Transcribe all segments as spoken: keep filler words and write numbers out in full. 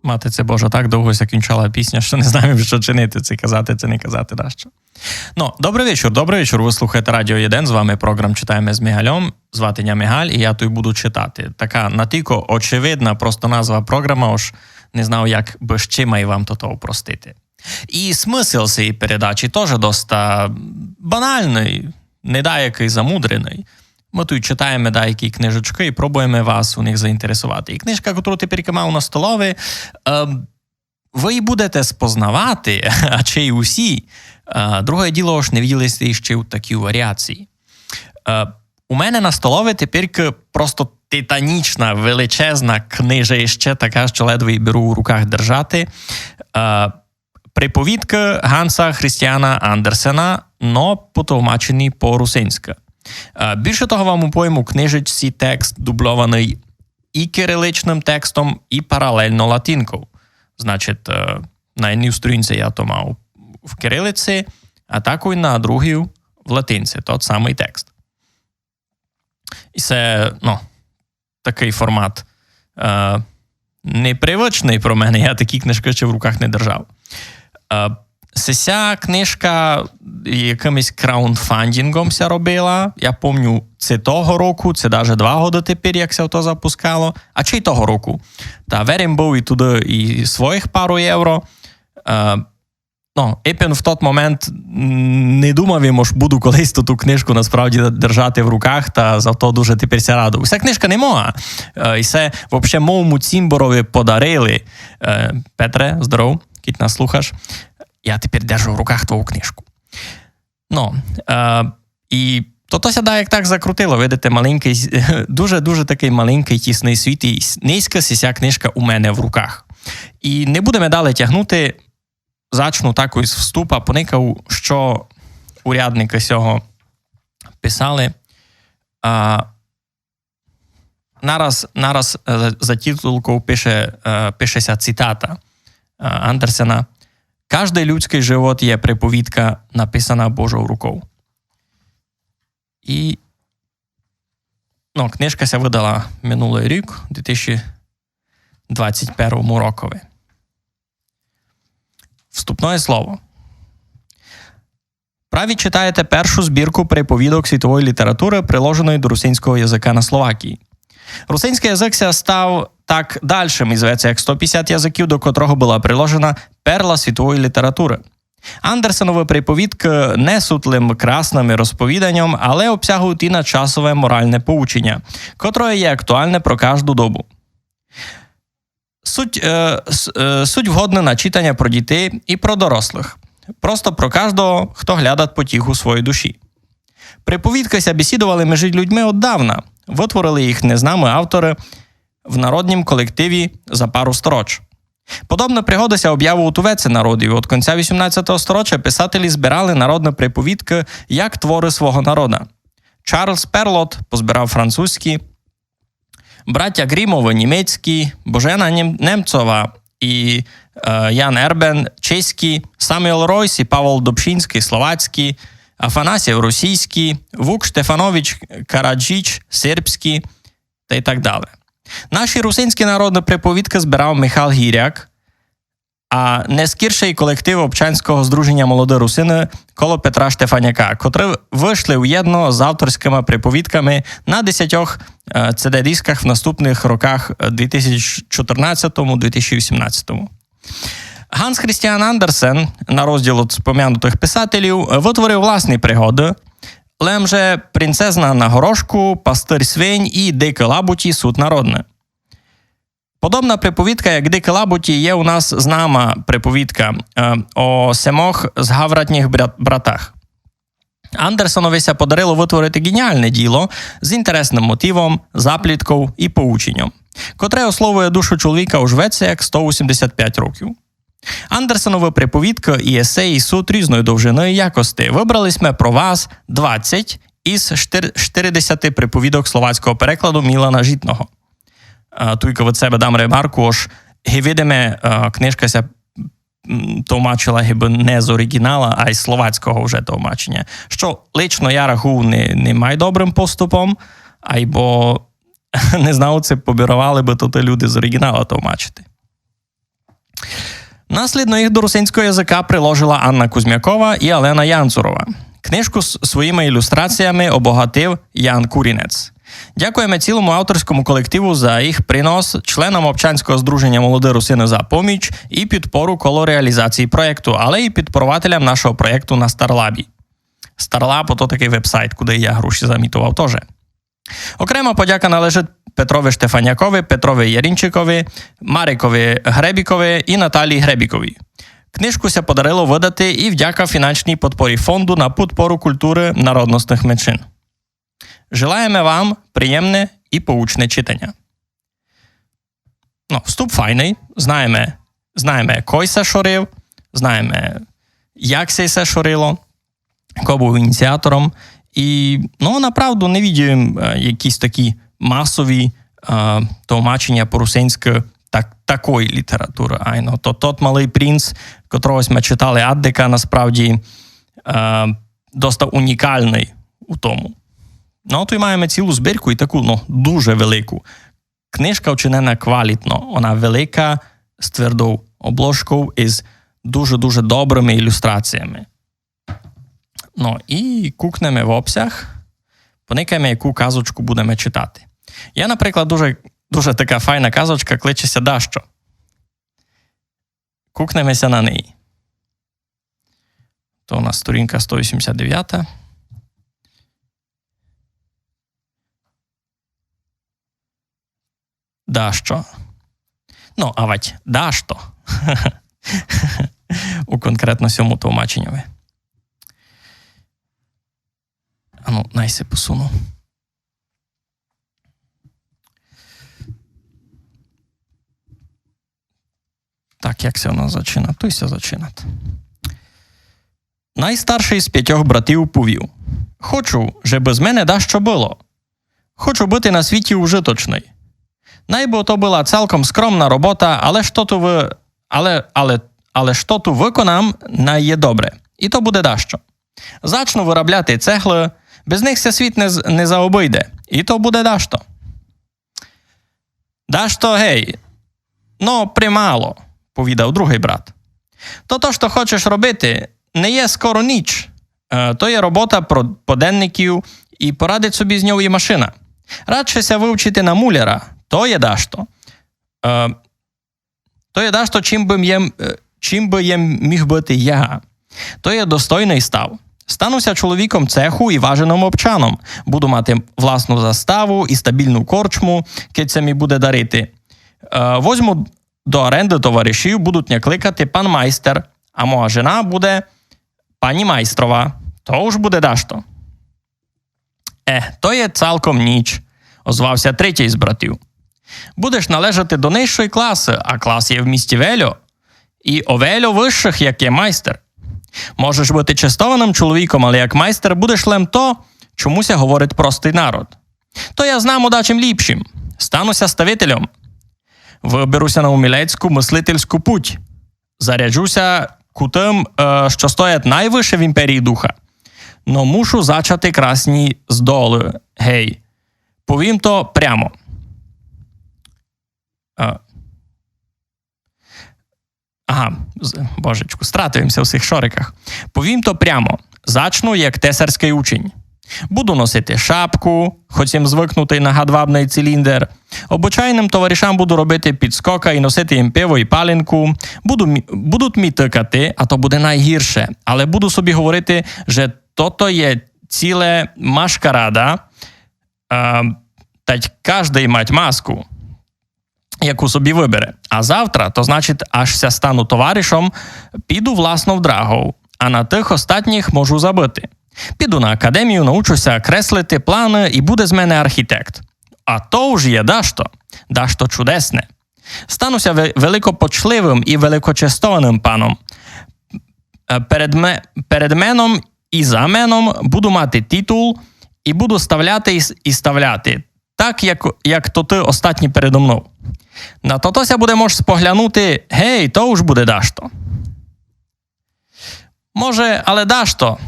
Матице Божа, так довго ся кінчала пісня, што не знаєме, што чинити, ци казати, ци не казати, дашто. Но, добрый вечур, добрый вечур. Вы слухаєте Радіо Єден, з вами програм «Читаєме з Мигальом». Звати ня Мигаль, і я туй буду читати. Така натілько очевидна просто назва програмы, ож не знав, як бы ще май вам тото упростити. І смысл сеї передачі тоже доста банальный, не даякый замудреный. Мы туй читаєме даякі книжечкы і пробуєме вас у них заінтересовати. І книжка, котру теперь мав на столови, е, вы її будете спознавати, а чи й усі. Е, друге діло, ож не виділи сьте іщи у такій варіації. Е, у мене на столови теперь просто титанічна, величезна книжище, така, што ледве її беру у руках держати. Е, Приповідкы Ганса Христіана Андерсена, но потовмачені по-русинськы. Е, більше того, вам уповім, у книжечці текст дубльованый і кириличным текстом, і паралельно латинков. Значить, е, на єдній сторінці я то мав в кирилиці, а такой на другій в латинці, тот самый текст. І се, ну, такый формат, е, непривычный про мене, я такі книжкы ще в руках не держав. Е, сися книжка якымось краундфандінгом ся робила. Я помню, ци того року, ци даже два годы теперь, як ся то запускало, а чи й того року. Та верим быв і туды і своїх пару євро. Е, Ну, епен в тот момент, м, не думав им, ож буду колись ту, ту книжку насправді держати в руках, та зато дуже теперь ся радую. Ся книжка не моя. Е, і се вообще мому цімборови подарили. Е, Петре, здоров, кідь нас слухаш. Я теперь держу в руках твою книжку. Ну, е, і тото ся даяк так закрутило, видите, маленькый, дуже-дуже такый маленькый, тісный світ, і с-, нынька сися книжка у мене в руках. І не будеме далі тягнути, зачну так із вступа, поникав, што урядникы сього писали. А, нараз, нараз, е, за, за титулков пише, е, пише ся цитата, е, Андерсена: «Каждый людськый живот є приповідка, написана Божов руков». І, ну, книжка ся выдала минулый рік, у дві тисячі двадцять первому рокови. Вступноє слово. Праві читаєте першу збірку приповідок світової літературы, приложеної до русинського языка на Словакії. Русинськый язык ся став так дальшым із веце як сто пятдесят языків, до котрого была приложена перла світової літературы. Андерсеновы приповідкы не суть лим красным розповіданьом, але обсягують і надчасове моральне поученя, котроє є актуальне про кажду добу. Суть, е, с-, е, суть вгодна на читаня про дітей і про дорослых. Просто про каждого, хто глядат потіху своєй душі. Приповідкы ся бесідовали межи людьми оддавна. Вытворили їх незнамы авторы в народнім колективі за пару стороч. Подобна пригода ся обявує у веце народів. Од конця вісімнадцятого стороча писателі збирали народны приповідкы як творы свого народа. Чарльз Перлот позбирав французькі, братя Грімовы німецькі, Божена Нєм-, Немцова і, е, Ян Ербен чеські, Самюел Ройс і Павол Добшинськый словацькі, Афанасьєв російські, Вук Штефанович Караджич сербські, та й так далі. Наші русинські народны приповідкы збирав Михал Гіряк, а не скірше й колектив Обчанського здруженя «Молоды русины» коло Петра Штефаняка, котры вышли уєдно з авторськыма приповідками на десятьох, е, ци ді-дисках в наступных роках, е, дві тисячі чотирнадцятому, дві тисячі вісімнадцятому. Ганс Христіан Андерсен, на розділ од спомянутых писателів, е, вытворив власні пригоды, лем же «Принцезна на горошку», «Пастырь свинь» і «Дикы лабуті» суть народны. Подобна приповідка, як «Дикы лабуті», є у нас знама приповідка, е, о семох згавратніх брат-, братах. Андерсенови ся подарило вытворити геніалне діло з інтересным мотивом, заплітков і поученьом, котре основує душу чоловіка уж веце як сто вісімдесят пять років. Андерсеновы приповідкы і есеї суть різної довжины і якости. Выбрали сьме про вас двадцять із штир-, штиридесяти приповідок словацького перекладу Мілана Житного. Е, туйка од себе дам ремарку, ож ги видиме, е, книжка ся м, товмачила гибы не з оріґінала, а й словацького вже товмаченя. Што лично я рахую не, не май добрым поступом, айбо не знав, ци побіровали бы то ті люди з оріґінала товмачити. Наслідно їх до русинського языка приложила Анна Кузмякова і Алена Янцурова. Книжку з своїми ілюстраціями обогатив Ян Курінець. Дякуєме цілому авторському колективу за їх принос, членам Обчанського здруженя «Молоді русины» за поміч і підпору коло реалізації проєкту, але і підпорователям нашого проєкту на Старлабі. Старлаб — то такый вебсайт, куды я гроші замітовав тоже. Окрема подяка належить Петрови Штефанякови, Петрови Ярінчикови, Марикови Гребікови і Наталії Гребікови. Книжку ся подарило выдати і вдяка фінансовій підпорі Фонду на підпору культуры народностных меншин. Желаєме вам приємне і поучне читаня. Ну, вступ файный. Знаєме, знаєме, кой се шорив, знаєме, як се, се шорило, ко быв ініціатором. І, ну, направду не видів им, е, якісь такі масові, е, товмаченя по-русинськы так, такої літературы. Айно, то тот «Малый принц», котрого сьме читали аддика, насправді, е, доста унікалный у тому. Ну, туй маєме цілу збірку і таку, ну, дуже велику. Книжка вчинена квалітно, она велика, з твердов обложков і з дуже-дуже добрыми ілюстраціями. Ну, і кукнеме в обсяг, поникаєме, яку казочку будеме читати. Я, наприклад, дуже, дуже така файна казочка, кличе ся «Дашто». Кукнеме ся на неї. То у нас сторінка сто вісімдесят девята. Дашто. Ну, авадь, дашто. У конкретно сьому товмаченьови. Ану, най ся посуну. Так, як ся воно зачинат? Туй ся зачинат. Найстаршый з пятьох братів повів: «Хочу, жебы з мене дашто было. Хочу быти на світі ужиточный». Най бы то была цалком скромна робота, але што ту вы-, але, але, але што ту выконам, най є добре. І то буде дашто. Зачну вырабляти цеглы, без них ся світ не з-, не заобыйде. І то буде дашто. «Дашто гей, но примало», — повідав другый брат. «То, то, што хочеш робити, не є скоро ніч. Е, то є робота про поденників, і порадить собі з ньов і машина. Радше ся вывчити на муляра, то є дашто. Е, то є дашто, чим бы м-, е, чим бы єм міг быти я. То є достойный став. Стану ся чоловіком цеху і важеным обчаном. Буду мати власну заставу і стабілну корчму, кедь ся мі буде дарити. Е, возьму до оренды товаришів, будуть ня кликати пан майстер, а моя жена буде пані майстрова. То уж буде дашто». «Е, то є цалком ніч», — озвав ся третій з братів. «Будеш належати до нижшої класы, а клас є в місті вельо. І о вельо высшых, як є майстер. Можеш быти честованым чоловіком, але як майстер будеш лем то, чому ся говорить простый народ. То я знам о дачим ліпшім. Стану ся ставительом. Выберу ся на умілецьку мыслительську путь. Заряджу ся ку тым, е, што стоять найвыше в імперії духа. Но мушу зачати красні здолы. Гей. Повім то прямо». Е, ага, з-, божечку, стратив им ся у сих шориках. «Повім то прямо. Зачну як тесарськый учень. Буду носити шапку, хоц им звыкнутый на гадвабный циліндер. Обычайным товаришам буду робити підскока і носити им пиво і паленку. Буду мі-, будуть мі тыкати, а то буде найгірше. Але буду собі говорити, же тото є ціле машкарада, а, тадь каждый мать маску, яку собі выбере. А завтра, то значить, аж ся стану товаришом, піду власнов драгов, а на тых остатніх можу забыти. Піду на академію, научу ся креслити планы і буде з мене архітект. А то уж є дашто, дашто чудесне. Стану ся ве-, великопочливым і великочестованым паном. Е, перед ме-, перед меном і за меном буду мати титул і буду ставляти і с-, і ставляти, так, як, як то ты остатній передо мнов. На тото ся буде мож споглянути, гей, то уж буде дашто. Може, але дашто.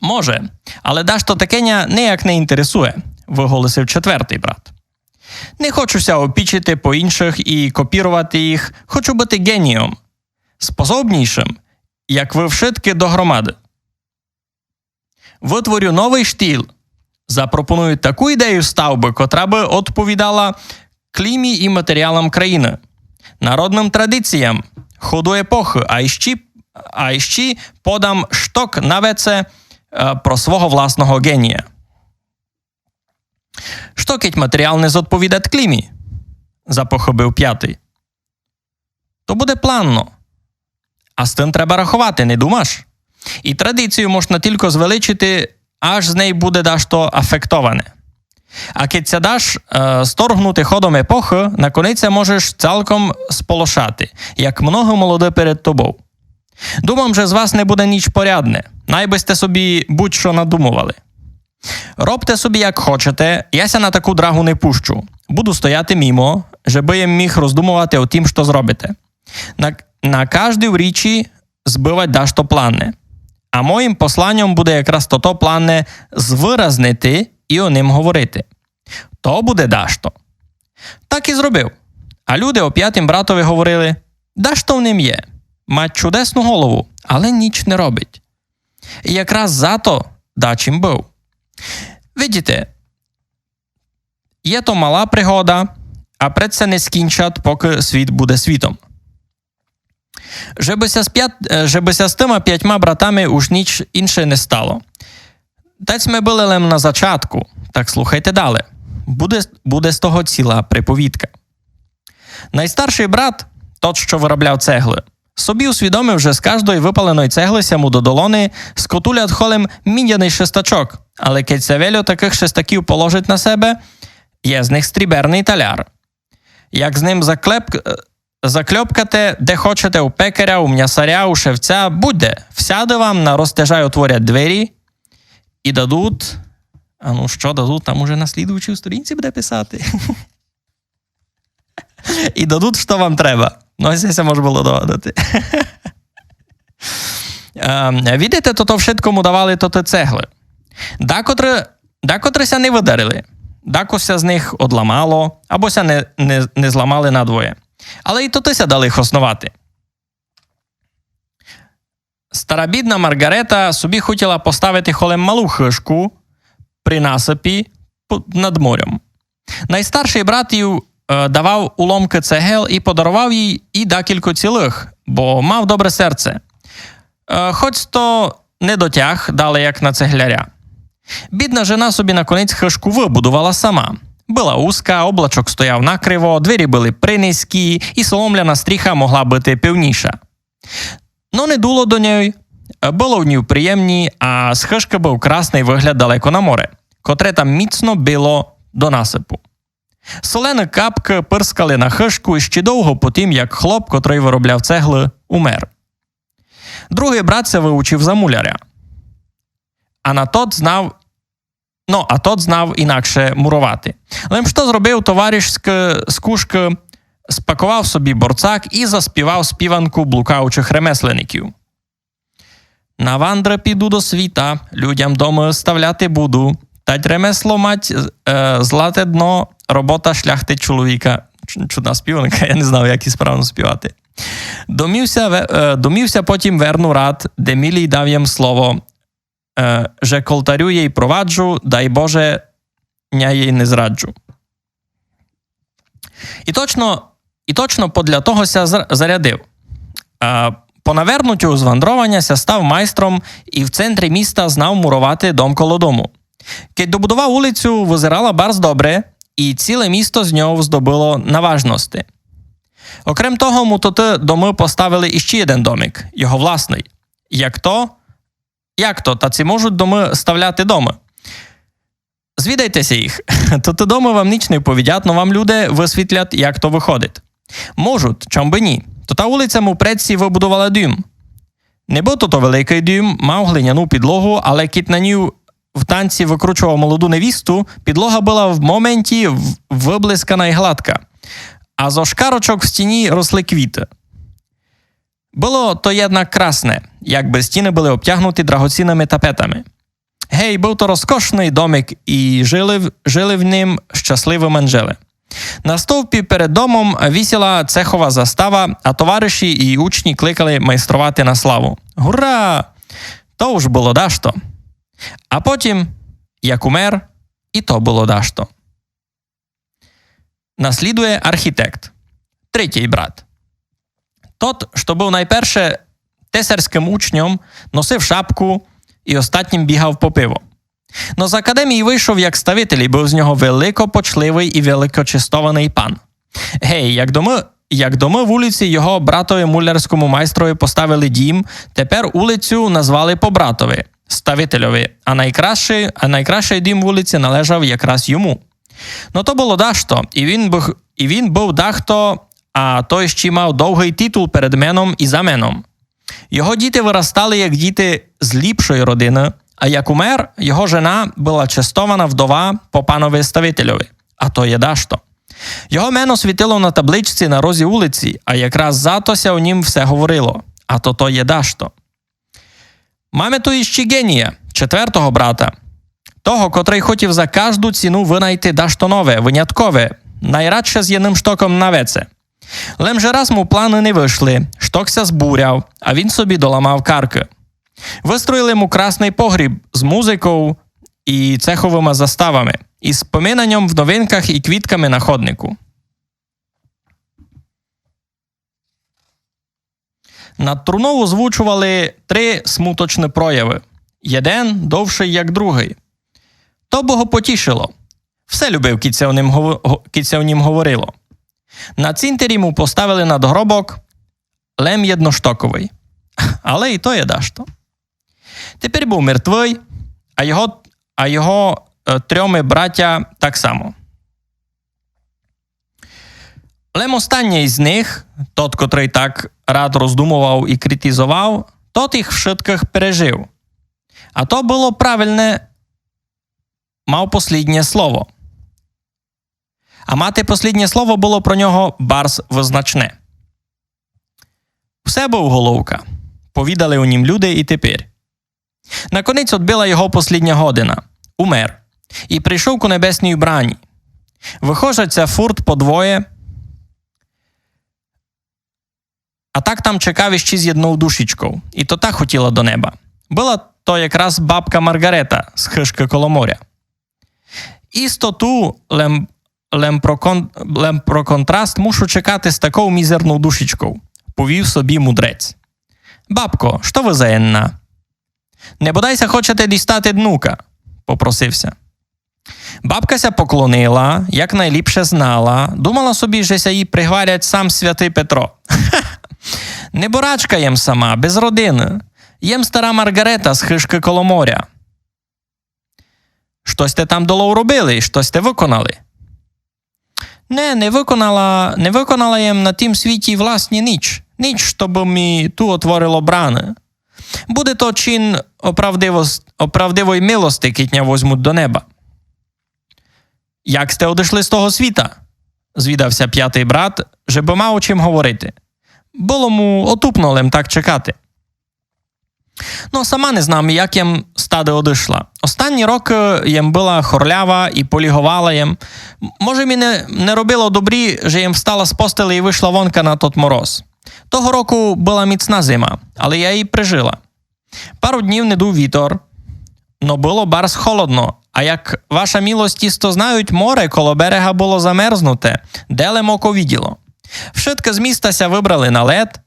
Може, але дашто таке ня ніяк не інтересує, выголосив четвертый брат. Не хочу ся опічити по іншых і копіровати їх, хочу быти ґеніом. Способнійшым, як вы вшыткы догромады. Вытворю новый штіль. Запропоную таку ідею ставбы, котра бы одповідала клімі і матеріалам країны, народным традіціям, ходу епохы, а іщі, а іщі подам шток на веце, е, про свого власного ґенія. Што, кедь матеріал не зодповідат клімі? Запохыбив пятый. То буде планно. А з тым треба раховати, не думаш? І традіцію можна тілько звеличити, аж з ней буде дашто афектоване. А кедь ся даш, е, сторгнути ходом епохы, наконець ся можеш цалком сполошати, як многы молоды перед тобов. Думам, же з вас не буде ніч порядне, най бы сьте собі будь-што надумовали. Робте собі, як хочете, я ся на таку драгу не пущу. Буду стояти мімо, жебы єм міг роздумовати о тім, што зробите. На, на каждій річі збывать дашто планне. А моїм посланьом буде якраз тото планне звыразнити і о ним говорити. То буде дашто. Так і зробив. А люди о пятім братови говорили: «Дашто в ним є. Мать чудесну голову, але ніч не робить». І якраз зато дачим быв. Видите, є то мала пригода, а пред ся не скінчат, покы світ буде світом. Жебы ся з пят-, е, жебы ся з тыма пятьма братами уж ніч інше не стало. Тадь сьме были лем на зачатку, так слухайте дале. Буде, буде з того ціла приповідка. Найстаршый брат, тот, што выробляв цеглы, собі усвідомив, же з каждой выпаленой цеглы ся му до долони скотулят холем мідяный шестачок, але кедь ся вельо такых шестаків положить на себе, є з них стріберный таляр. Як з ним заклеп-, е, закльопкате, де хочете, у пекаря, у мнясаря, у шевця, будь-де, всяды вам нарозтежай отворять двері і дадуть, а ну што дадуть, там уже на слідуючій сторінці буде писати. І дадуть, што вам треба. Ну, ось се мож было догадати. Ем, видите, тото вшытко му давали тоты цеглы. Дакотры, дакотры ся не выдарили. Дакося з них одламало, або ся не, не, не зламали надвоє. Але і тоты ся дали хосновати. Стара бідна Маргарета собі хотіла поставити холем малу хыжку при насыпі п-, над морьом. Найстаршый брат їй, е, давав уломкы цегел і подаровав їй і дакілько цілых, бо мав добре серце. Е, хоць то не дотяг дале, як на цегляря. Бідна жена собі наконець хыжку выбудовала сама. Была узка, облачок стояв накриво, двері были принизькі, і соломляна стріха могла быти певніша. Но не дуло до ньой, е, было в ній приємні, а з хыжкы быв красный выгляд далеко на море, котре там міцно било до насыпу. Солены капкы пырскали на хыжку іщи довго по тім, як хлоп, котрый выробляв цеглы, умер. Другый брат ся выучив за муляря. А на тот знав, но, а тот знав інакше муровати. Лем што зробив, товариш з к-, з кушкы, спаковав собі борцак і заспівав співанку блукаючых ремесленників. На вандры піду до світа, людям домы ставляти буду. Тать ремесло мать, е, злате дно, робота шляхтить чоловіка. Ч-, чудна співанка, я не знав, як її справно співати. Домів ся ве-, е, домів ся потім верну рад, де милій дав єм слово, е, же к олтарю єй проваджу, дай Боже, ня єй не зраджу. І точно, і точно подля того ся зар-, зарядив. Е, по навернутю з вандрованя ся став майстром і в центрі міста знав муровати дом коло дому. Кедь добудовав улицю, вызирала барз добре, і ціле місто з нього здобыло на важности. Окрем того, му тоты домы поставили іщи єден домик, його власный. Як то? Як то? Та ци можуть домы ставляти домы? Звідайте ся їх. Тоты домы вам ніч не повідять, но вам люди высвітлять, як то выходить. Можуть, чом бы ні. То та улиця му предці выбудовала дім. Не быв то, то великый дім, мав глиняну підлогу, але кідь на ній в танці выкручовав молоду невісту, підлога была в моменті в-, выблискана і гладка. А зо шкарочок в стіні росли квіты. Было то єднак красне, якбы стіны были обтягнуті драгоцінныма тапетами. Гей, быв то розкошный домик, і жили в, жили в нім щасливы манжелы. На стовпі перед домом висіла цехова застава, а товариші і учні кликали майструвати на славу. Гура! То уж было дашто. А потім, як умер, і то было дашто. Наслідує архітект. Третій брат. Тот, што быв найперше тесарськым учньом, носив шапку і остатнім бігав по пиво. Но з академії вышов як ставитель, і быв з нього великопочливый і великочестованый пан. Гей, як домы, як домы в улиці його братови мулярському майстрови поставили дім, тепер улицю назвали по братови, ставительови, а найкращый, а найкращый дім в улиці належав якраз йому. Но то было дашто, і він быв, і він быв дахто, а то іщи мав довгый титул перед меном і за меном. Його діти вырастали як діти з ліпшої родины, а як умер, його жена была честована вдова по панови ставительови. А то є дашто. Його мено світило на табличці на розі улиці, а якраз зато ся о нім все говорило. А то то є дашто. Маме ту іщи ґенія, четвертого брата. Того, котрый хотів за кажду ціну вынайти дашто нове, выняткове, найрадше з єдным штоком на веце. Лем же раз му планы не вышли, шток ся збуряв, а він собі доламав каркы. Выстроїли му красный погріб з музыков і цеховыма заставами, і з поминаньом в новинках і квітками на ходнику. Над труном озвучовали три смуточны проявы. Єден довшый, як другый. То бы го потішило. Все любив, кідь ся о нім гово-, го-, кідь ся о нім говорило. На цінтері му поставили надгробок лем єдноштоковый. Але і то є дашто. Тепер быв мертвый, а його, а його, е, трьомы братя так само. Лем останній з них, тот, котрый так рад роздумовав і критизовав, тот їх вшыткых пережив. А то было правильне, мав посліднє слово. А мати посліднє слово было про нього барз вызначне. Все быв головка, повідали о нім люди і тепер. Наконець одбила його послідня година. Умер. І прийшов ку небесній брані. Выходжать ся фурт по двоє, а так там чекав іщи з єднов душечков. І то та хотіла до неба. Была то якраз бабка Маргарета з хыжкы коло моря. Істо ту лем, лем про кон-, лем про контраст мушу чекати з таков мізернов душечков, повів собі мудрець. Бабко, што вы за єдна? Не бодай ся хочете дістати днука, попросив ся. Бабка ся поклонила, як найліпше знала, думала собі, же ся їй пригварять сам святый Петро. Неборачка єм сама, без родины. Єм стара Маргарета з хыжкы коло моря. Што сьте там долов робили, што сьте выконали? Не, не выконала, не выконала єм на тім світі власні ніч. Ніч, што бы мі ту отворило браны. Буде то чин оправдивос-, оправдивой милости, кідь ня возьмуть до неба. Як сьте одышли з того світа? Звідав ся пятый брат, же бы мав о чим говорити. Было му отупно лем так чекати. Но, сама не знам, як єм стады одышла. Останні рокы єм была хорлява і поліговала єм. М-, може, мі не, не робило добрі, же єм встала з постели і вышла вонка на тот мороз. Того року была міцна зима, але я її прижила. Пару днів не дув вітор, но было барз холодно, а як ваша милость істо знають, море коло берега было замерзнуте, де лем око виділо. Вшыткы з міста ся выбрали на лед,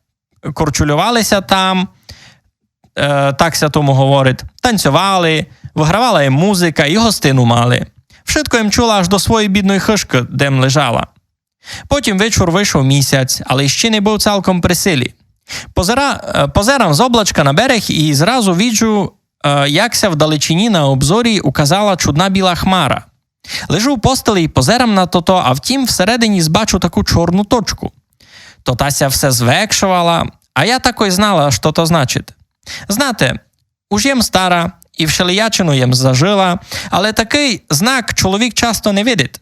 корчулювали ся там, е, так ся тому говорить, танцьовали, выгравала єм музыка і гостину мали. Вшытко єм чула аж до своєї бідної хыжкы, де м лежала. Потім вечур вышов місяць, але іщи не быв цалком при силі. Позера-, е, позерам з облачка на берег і зразу виджу, е, як ся в далечині на обзорі указала чудна біла хмара. Лежу в постели і позерам на тото, а втім всередині збачу таку чорну точку. То та ся все звекшовала, а я такой знала, што то значить. Знате, уж єм стара, і вшелиячину єм зажила, але такый знак чоловік часто не видить.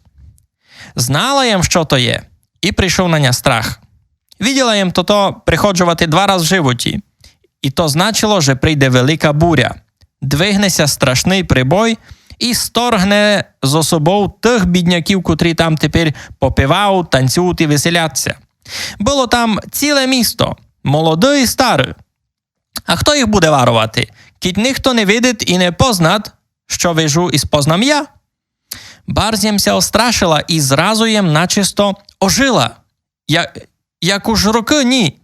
Знала єм, што то є, і прийшов на ня страх. Видїла єм тото приходжовати два раз в животі. И то значило, же прийде велика буря. Двигне ся страшный прибой и сторгне зо собов тых бідняків, котрі там теперь попивають, танцюють и веселять ся. Было там ціле місто, молоды и стары. А хто їх буде варовати, кідь нихто не видить и не познат, што вижу и спознам я? Барз єм ся острашила и зразу єм начисто ожила. Я, як уж рокы ні.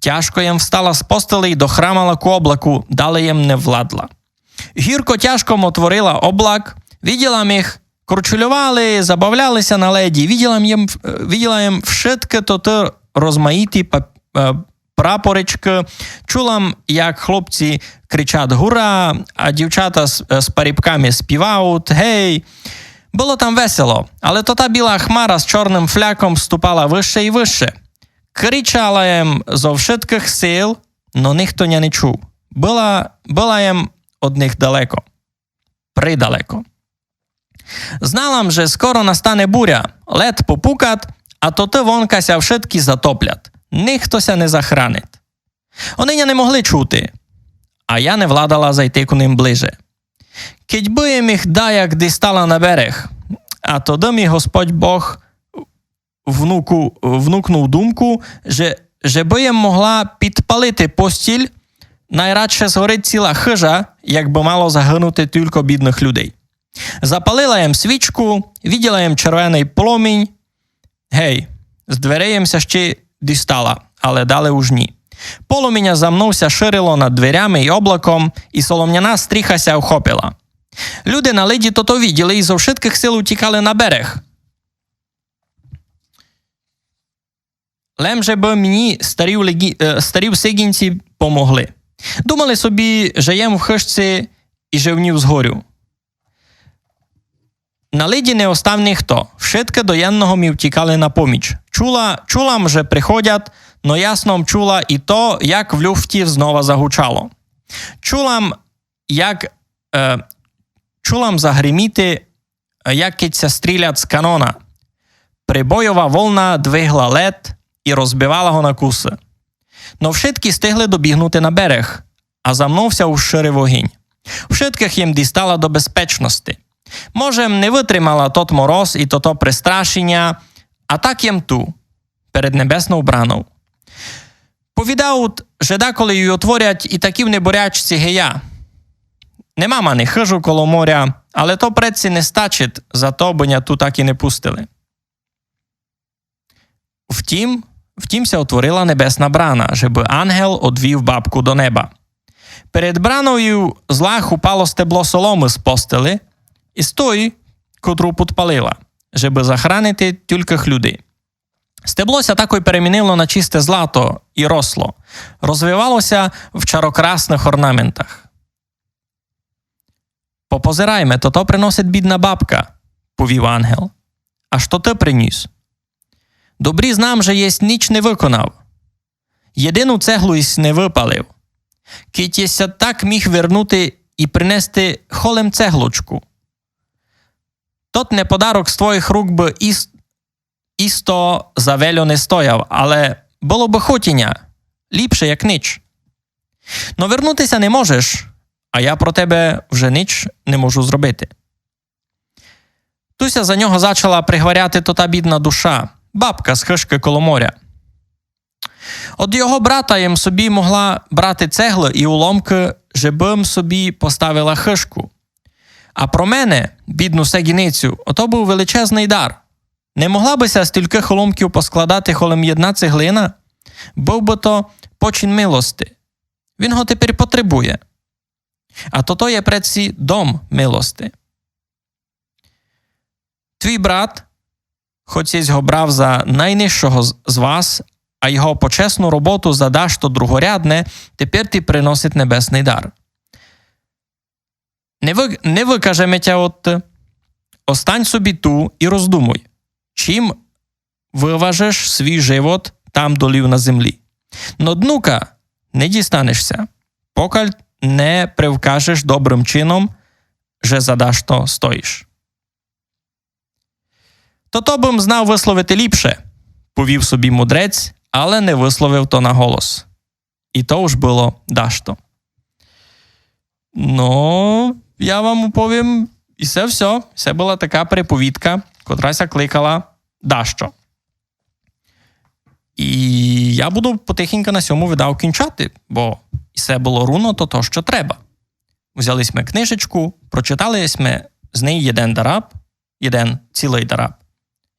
Тяжко єм встала з постели и дохрамала ку облаку, дале єм не владла. Гірко тяжко м отворила облак, видїла м їх, корчульовали, забавляли ся на леді, видїла єм, е, видїла єм вшыткы тоты розмаїті па-, е, прапоричкы, чула м, як хлопці кричать «Гура!», а дівчата з, е, з парібками співають «Гей!». Было там весело, але тота біла хмара з чорным фляком ступала выше и выше. Кричала єм зо вшыткых сил, но нихто ня не чув. Была, была єм од них далеко. Придалеко. Знала м, же скоро настане буря, лед попукат, а тоты вонка ся вшыткі затоплят. Нихто ся не захранит. Они ня не могли чути, а я не владала зайти ку ним ближе. Кідь бы єм їх даяк дістала на берег, а тогды ми Господь Бог внуку-, внукнув думку, же, же бы єм могла підпалити постіль, найрадше згорить ціла хыжа, як бы мало загынути тілько бідных людей. Запалила єм свічку, видїла єм червеный полумінь. Гей, з дверей єм ся ще дістала, але дале уж ні. Полуміня за мнов ся ширило над дверями и облаком, и соломняна стріха ся вхопила. Люди на леді тото видїли и зо вшыткых сил утїкали на берег. Лем же бы мені старі в легі-, е, старі в Сигінці помогли. Думали собі, же єм в хыжці и же в нїй згорю. На леді не остав нихто, вшыткы до єдного ми втїкали на поміч. Чула, чула м, же приходять, но ясно м чула и то, як в люфті знова загучало. Чула м, як, е, чула м загриміти, е, як кідь ся стрілять з канона. Прибойова волна двигла лед и розбивала го на кусы. Но вшыткі стигли добігнути на берег, а за мнов ся уж ширив огинь. Вшыткых єм дістала до безпечности. Може м не вытримала тот мороз и тото пристрашіня, а так єм ту, перед небеснов бранов. Повідають, же даколи ю отворять и такі в неборячці ги я. Не мам ани хыжу коло моря, але то предці не стачить за то, бы ня ту так и не пустили. Втім, втім ся отворила небесна брана, жебы ангел одвів бабку до неба. Перед браною з лах упало стебло соломы з постели, из той, котру подпалила, жебы захранити тюлькых людей. Стебло ся такой перемінило на чисте злато и росло, розвивало ся в чарокрасных орнаментах. Попозирайме, тото приносить бідна бабка, повів ангел. А што ты принюс? Добрі знам, же єсь ніч не выконав. Єдину цеглу єсь не выпалив. Кідь єсь ся так міг вернути и принести холем цеглочку. Тот неподарок з твоїх рук бы ис-, исто за вельо не стояв, але было бы хотіня, ліпше, як ніч. Но вернути ся не можеш, а я про тебе вже ніч не можу зробити. Ту ся за нього зачала пригваряти тота бідна душа, бабка з хыжкы коло моря. Од його брата єм собі могла брати цеглы и уломкы, жебы м собі поставила хыжку. А про мене, бідну сегіницю, ото быв величезный дар. Не могла бы ся з тюлькых уломків поскладати холем єдна цеглина? Быв бы то почин милости. Він го теперь потребує. А тото є предці дом милости. Твій брат, хоц єсь го брав за найнижшого з, з вас, а його почесну роботу за дашто другорядне, теперь ти приносить небесный дар. Не вы-, не выкажеме тя одты. Остань собі ту и роздумуй, чим выважиш свій живот там долів на землі. Но днука не дістанеш ся, покаль не привкажеш добрым чином, же за дашто стоїш. Тото бым знав высловити ліпше, повів собі мудрець, але не высловив то на голос. И то уж было дашто. Но, я вам уповім, и се всьо. Се была така приповідка, котра ся кликала Дашто. И я буду потихеньку на сьому видав кінчати, бо и се было руно то, то, што треба. Взяли сьме книжечку, прочитали сьме з неї єден дараб, єден цілый дараб.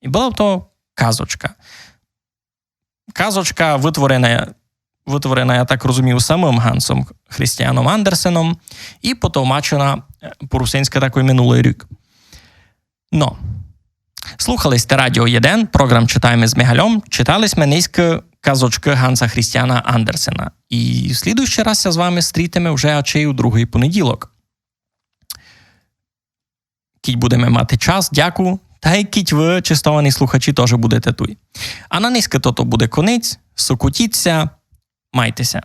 И была то казочка. Казочка вытворена, вытворена, я так розумію, самым Гансом Христіаном Андерсеном и потовмачена, е, по-русинськы такой минулый рік. Но, слухали сьте Радіо Єден, програм «Читаєме з Мигальом», читали сьме нынька казочкы Ганса Христіана Андерсена. И в слідуючый раз ся з вами стрітиме вже ачей у другый понеділок. Кідь будеме мати час, дяку, тай кідь вы, честовані слухачі, тоже будете туй. А на нынька тото буде конець, сокотіть ся, майте ся.